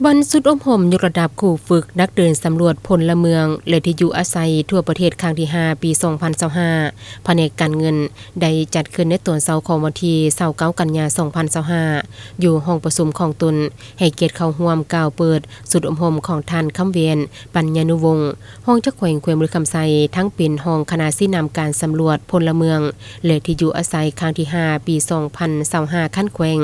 ວັນສຸດອົບຮົມຍົກລະດັບຄູຝຶກນັກເດີນສຳຫຼວດພົນລະເມືອງ ແລະ ທີ່ຢູ່ອາໄສທົ່ວປະເທດຄັ້ງທີຫ້າ ປີສອງພັນຊາວຫ້າ ພະແນກການເງິນໄດ້ຈັດຂຶ້ນໃນຕອນເຊົ້າຂອງວັນທີຊາວເກົ້າ ກັນຍາ ສອງພັນຊາວຫ້າ ຢູ່ຫ້ອງປະຊຸມຂອງຕົນ. ໃຫ້ກຽດເຂົ້າຮ່ວມກ່າວເປີດສຸດອົບຮົມຂອງທ່ານ ຄຳວຽນ ປັນຍານຸວົງ ຮອງເຈົ້າແຂວງແຂວງບໍລິຄຳໄຊ, ທັງເປັນຮອງຄະນະຊີ້ນຳການສຳຫຼວດພົນລະເມືອງ ແລະ ທີ່ຢູ່ອາໄສຄັ້ງທີຫ້າ ປີສອງພັນຊາວຫ້າ ຂັ້ນແຂວງ,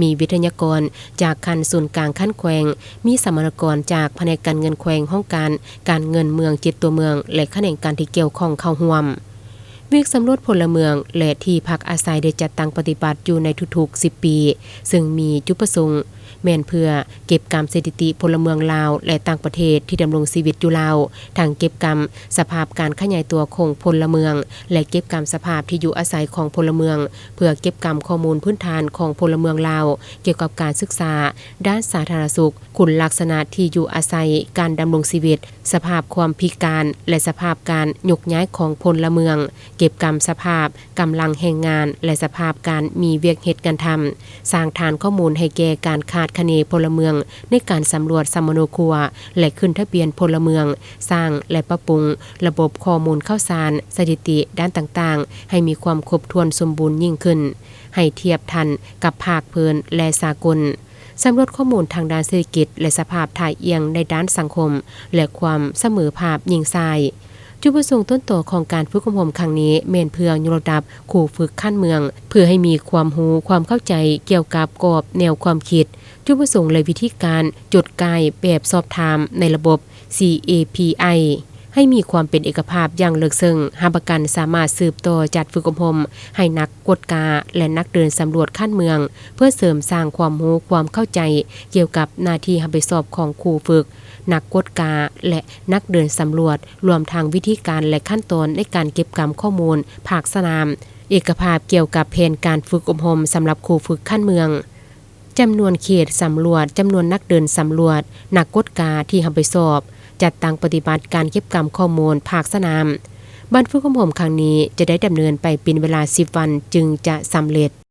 ມີວິທະຍາກອນຈາກຂັ້ນສູນກາງຂັ້ນແຂວງ, ມີສຳມະນາກອນຈາກພະແນກການເງິນແຂວງ, ຫ້ອງການການເງິນເມືອງ ເຈັດຕົວເມືອງ ແລະ ຂະແໜງການທີ່ກ່ຽວຂ້ອງເຂົ້າຮ່ວມ. ວຽກສຳຫຼວດພົນລະເມືອງ ແລະ ທີ່ພັກອາໄສໄດ້ຈັດຕັ້ງປະຕິບັດຢູ່ໃນທຸກໆສິບປີ, ເຊິ່ງມີຈຸດປະສົງແມ່ນເພື່ອເກັບກຳສະຖິຕິພົນລະເມືອງລາວ ແລະ ຕ່າງປະເທດທີ່ດຳລົງຊີວິດຢູ່ລາວ, ທັງເກັບກຳສະພາບການຂະຫຍາຍຕົວຂອງພົນລະເມືອງ ແລະ ເກັບກຳສະພາບທີ່ຢູ່ອາໄສຂອງພົນລະເມືອງ, ເພື່ອເກັບກຳຂໍ້ມູນພື້ນຖານຂອງພົນລະເມືອງລາວ ກ່ຽວກັບການສຶກສາ, ດ້ານສາທາລະນະສຸກ, ຄຸນລັກສະນະທີ່ຢູ່ອາໄສ, ການດຳລົງຊີວິດ, ສະພາບຄວາມພິການ ແລະ ສະພາບການຍົກຍ້າຍຂອງພົນລະເມືອງ, ເກັບກຳສະພາບກຳລັງແຮງງານ ແລະ ສະພາບການມີວຽກເຮັດງານທຳ, ສ້າງຖານຂໍ້ມູນໃຫ້ແກ່ການຄາດຄະເນພົນລະເມືອງໃນການສຳຫຼວດສຳມະໂນຄົວ ແລະ ຂຶ້ນທະບຽນພົນລະເມືອງ, ສ້າງ ແລະ ປັບປຸງລະບົບຂໍ້ມູນຂ່າວສານ, ສະຖິຕິດ້ານຕ່າງໆ ໃຫ້ມີຄວາມຄົບຖ້ວນສົມບູນຍິ່ງຂຶ້ນ, ໃຫ້ທຽບທັນກັບພາກພື້ນ ແລະ ສາກົນ. ສຳຫຼວດຂໍ້ມູນທາງດ້ານເສດຖະກິດ ແລະ ສະພາບທ່າອ່ຽງໃນດ້ານສັງຄົມ ແລະ ຄວາມສະເໝີພາບຍິງຊາຍ. ຈຸດປະສົງຕົ້ນຕໍຂອງການຝຶກອົບຮົມຄັ້ງນີ້ ແມ່ນເພື່ອຍົກລະດັບຄູຝຶກຂັ້ນເມືອງ ເພື່ອໃຫ້ມີຄວາມຮູ້ຄວາມເຂົ້າໃຈກ່ຽວກັບກອບແນວຄວາມຄິດ, ຈຸດປະສົງ ແລະ ວິທີການຈົດກ່າຍແບບສອບຖາມໃນລະບົບ CAPI ໃຫ້ມີຄວາມເປັນເອກະພາບຢ່າງເລິກເຊິ່ງ, ຮັບປະກັນສາມາດສືບຕໍ່ຈັດຝຶກອົບຮົມໃຫ້ນັກກວດກາ ແລະ ນັກເດີນສຳຫຼວດຂັ້ນເມືອງ ເພື່ອເສີມສ້າງຄວາມຮູ້ຄວາມເຂົ້າໃຈກ່ຽວກັບໜ້າທີ່ຮັບຜິດຊອບຂອງຄູຝຶກ, ນັກກວດກາ ແລະ ນັກເດີນສຳຫຼວດ, ລວມທັງວິທີການ ແລະ ຂັ້ນຕອນໃນການເກັບກຳຂໍ້ມູນພາກສະໜາມ, ເອກະພາບກ່ຽວກັບແຜນການຝຶກອົບຮົມສຳລັບຄູຝຶກຂັ້ນເມືອງ. ຈຳນວນເຂດສຳຫຼວດ, ຈຳນວນນັກເດີນສຳຫຼວດ, ນັກກວດກາທີ່ຮັບຜິດຊອບ, ຈັດຕັ້ງປະຕິບັດການເກັບກຳຂໍ້ມູນພາກສະໜາມ. ບັນຝຶກອົບຮົມຄັ້ງນີ້ຈະໄດ້ດຳເນີນໄປເປັນເວລາສິບວັນຈຶ່ງຈະສຳເລັດ.